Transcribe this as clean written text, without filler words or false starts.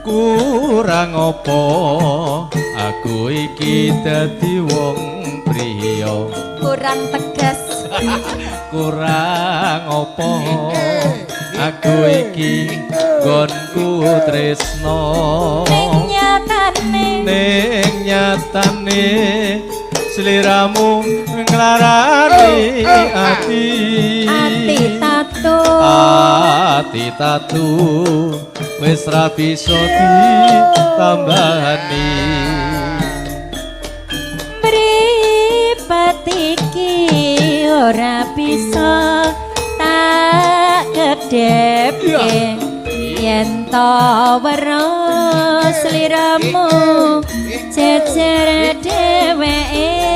Kurang apa aku iki dadi wong priya? Kurang tegas. Kurang apa aku iki gonku tresno? Ning nyatane, ning nyatane sliramu nglarani ati. Ati tatu. Ati tatu wis ra bisa ditambani. Mripat iki ora bisa tak kedhepke yen to weruh sliramu jejer dheweke.